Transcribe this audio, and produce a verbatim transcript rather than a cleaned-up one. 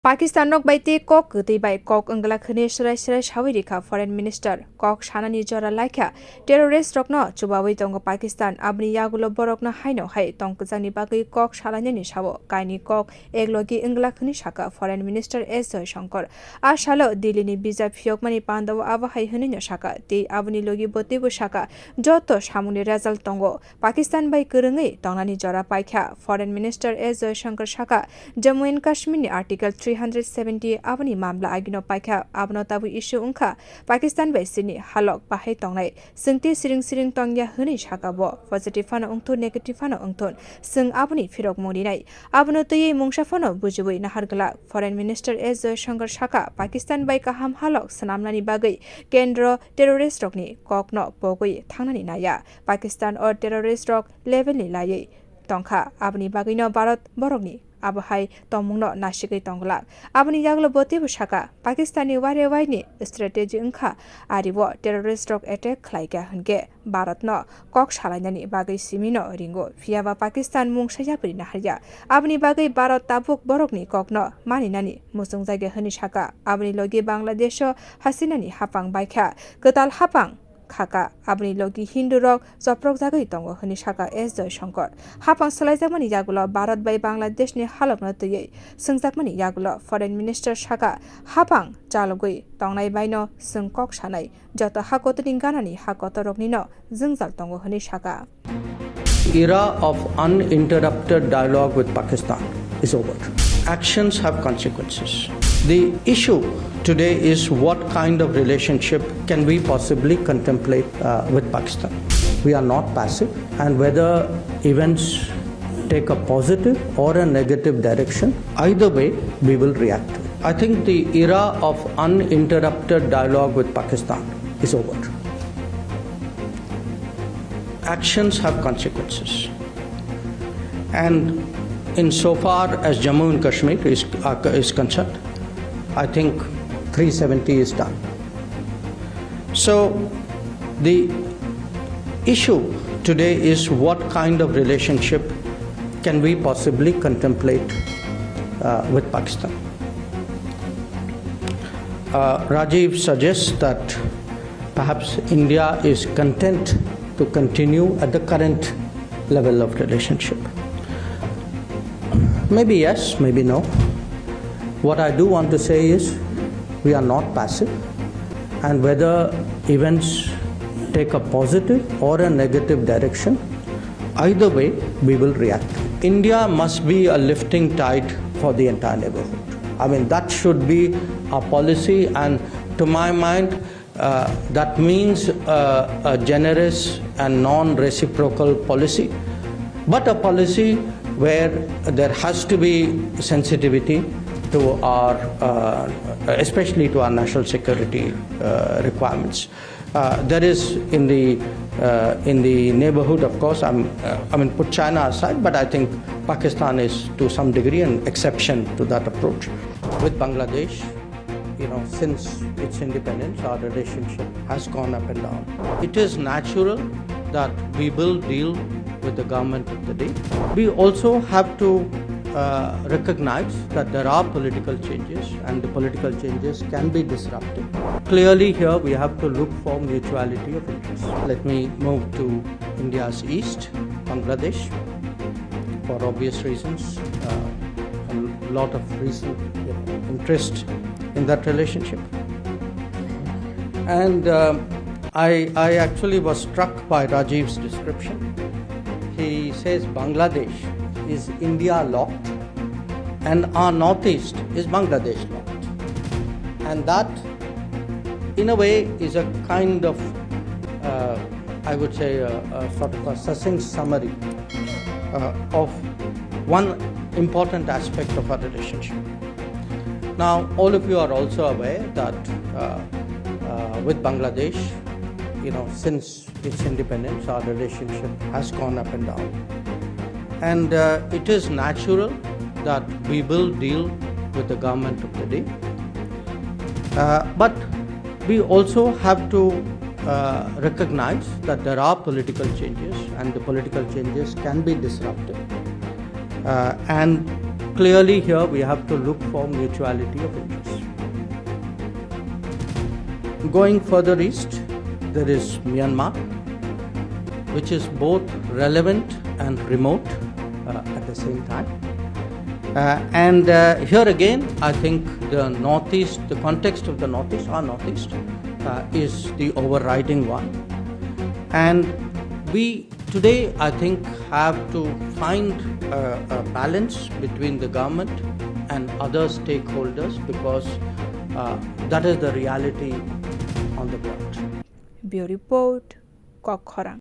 Pakistan rok bai tei kok kwtwi bai kok wngla khwnwi swrai swrai sawi rikha Foreign Minister. Kok sanani jora laikha, terrorist rokno chubawi tongo Pakistan, aboni yagulo borokno haino hai tongkjakni bagwi kok salainani sao kaini kok eklogi wngla khwnwi saka Foreign Minister S Jaishankar. A salo Delhi ni bijap phiyokmani pandao abo hai hwnwino saka, tei aboni logi bo teibo saka, joto samungni result tongo. Pakistan bai kwrwngwi tongnani jora paikha. Foreign Minister S Jaishankar saka, Jammu and Kashmir ni Article three hundred seventy aboni mamla agino paikha, abono tabuk issue wngkha Pakistan bai chini halok bahai tongnai. Chwng tei siring siring tongya hwnwi saka bo. Positive phano wngthun, negative phano wngthun, chwng aboni phirokmung rinai. Abono twiwi mungsa phano bujiwi nahar glak. Foreign Minister S Jaishankar saka, Pakistan bai kaham halok swnamnani bagwi kendro terrorist rokni kokno pogwi thangnani naya. Pakistan o terrorist rok level ni laiwi tongkha, aboni bagwino Bharat borokni abo hai tongmungno nasigwi tongglak. Aboni yagulo bo teibo saka, Pakistan ni ware wai ni strategy wngkha, ari o terrorist rok attack khlaikha hwnkhe Bharat no kok salainani bagwi simino ringo, phiyaba Pakistan mungsa yapri naharya. Aboni bagwi Bharat tabuk borokni kokno maninani muchungjagya hwnwi saka. Aboni logi Bangladesh o hasinani hapang baikha, kwtal hapang khaka, aboni logi Hindu rok choprokjagwi tongo hwnwi saka S Jaishankar. Hapang swlaijakmani yagulo Bharat bai Bangladesh ni halokno twiwi swngjakmani yagulo Foreign Minister saka, hapang chalogwi tongnai baino chwng kok sanai, joto ha kotorni ganani ha kotor roknino jwngjal tongo hwnwi saka. Era of uninterrupted dialogue with Pakistan is over. Actions have consequences. The issue today is what kind of relationship can we possibly contemplate uh, with Pakistan. We are not passive, and whether events take a positive or a negative direction, either way we will react. I think the era of uninterrupted dialogue with Pakistan is over. Actions have consequences. And insofar as Jammu and Kashmir is, uh, is concerned, I think three seventy is done. So the issue today is what kind of relationship can we possibly contemplate uh, with Pakistan. Uh, Rajiv suggests that perhaps India is content to continue at the current level of relationship. Maybe yes, maybe no. What I do want to say is we are not passive, and whether events take a positive or a negative direction, either way we will react. India must be a lifting tide for the entire neighborhood. I mean, that should be our policy, and to my mind, uh, that means uh, a generous and non reciprocal policy, but a policy where there has to be sensitivity to our, uh, especially to our national security uh, requirements. Uh, there is in the uh, in the neighborhood, of course, I'm, uh, I mean, put China aside, but I think Pakistan is to some degree an exception to that approach. With Bangladesh, you know, since its independence, our relationship has gone up and down. It is natural that we will deal with the government of the day. We also have to uh, recognize that there are political changes and the political changes can be disruptive. Clearly, here we have to look for mutuality of interest. Let me move to India's east, Bangladesh, for obvious reasons. Uh, a lot of recent interest in that relationship. And uh, I, I actually was struck by Rajiv's description. He says Bangladesh is India locked and our northeast is Bangladesh locked. And that, in a way, is a kind of, uh, I would say, a, a sort of a succinct summary uh, of one important aspect of our relationship. Now, all of you are also aware that uh, uh, with Bangladesh, you know, since its independence, our relationship has gone up and down. And uh, it is natural that we will deal with the government of the day. Uh, but we also have to uh, recognize that there are political changes and the political changes can be disruptive. Uh, and Clearly, here we have to look for mutuality of interest. Going further east, there is Myanmar, which is both relevant and remote, uh, at the same time. Uh, and, uh, here again, I think the Northeast, the context of the Northeast, our Northeast, uh, is the overriding one. And we today, I think, have to find a, a balance between the government and other stakeholders, because, uh, that is the reality on the ground. Bureau Report, Kokkhorang.